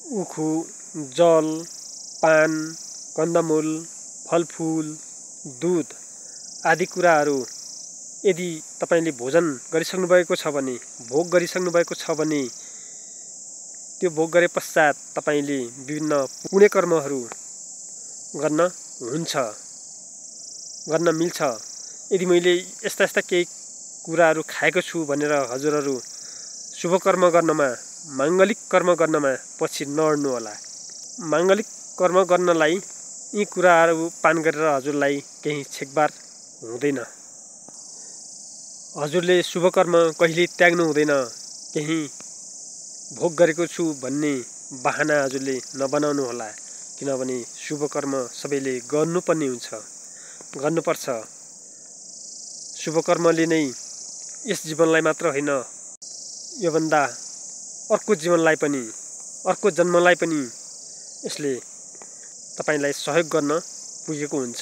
उखु, जल, पान, कन्दमूल, फलफूल, दूध आदि कुराहरू यदि तपाईले भोजन गरिसक्नु भएको छ भने, भोग गरिसक्नु भएको छ भने त्यो भोग गरे पश्चात तपाईले विभिन्न पुण्य कर्महरू गर्न मिल्छ। यदि मैले यस्ता केही कुराहरू खाएको छु भनेर हजुरहरू शुभ कर्म गर्नमा, माङ्गलिक कर्म गर्नमा पछि नअड्नु होला। माङ्गलिक कर्म गर्नलाई यी कुराहरू पान गरेर हजुरलाई केही छेकबार हुँदैन। हजुरले शुभ कर्म कहिले त्याग्नु हुँदैन। केही भोग गरेको छु भन्ने बहाना हजुरले नबनाउनु होला, किनभने शुभ कर्म सबैले गर्नुपर्ने हुन्छ, गर्नुपर्छ। शुभ कर्मले नै यस जीवनलाई मात्र होइन, योभन्दा अर्को जीवनलाई पनि, अर्को जन्मलाई पनि यसले तपाईलाई सहयोग गर्न पुगेको हुन्छ।